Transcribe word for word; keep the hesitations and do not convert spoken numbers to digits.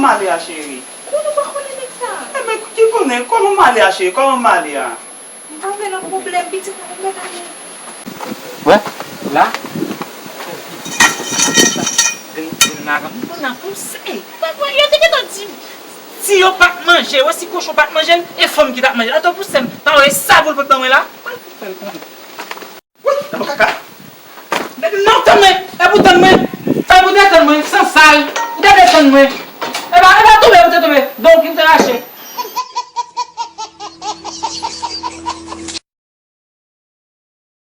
m ale a, cheri? Kòman w pa konnen nèg sa? Enben, ki konnen? Kòman m ale a, cheri? Kòman m ale a? M pa vle nan pwoblèm, pitit mwen, m mèt ale. Wè, la. Grenn, grenn la, grenn. Pou nan pouse. Yo te gentan di, si yo pa t manje, wè si kochon pa t manje l, e fanm ki t ap manje l. Atò, pouse m, pa wè sa pou l pot ban mwen la? Mwen fè l pou li. Wi, nan kaka. Non, tann mwen, e pou tann mwen, e pou detann mwen, san sal, ou ka detann mwen. E pa, e pa tonbe, ou te tonbe, don ki te rache.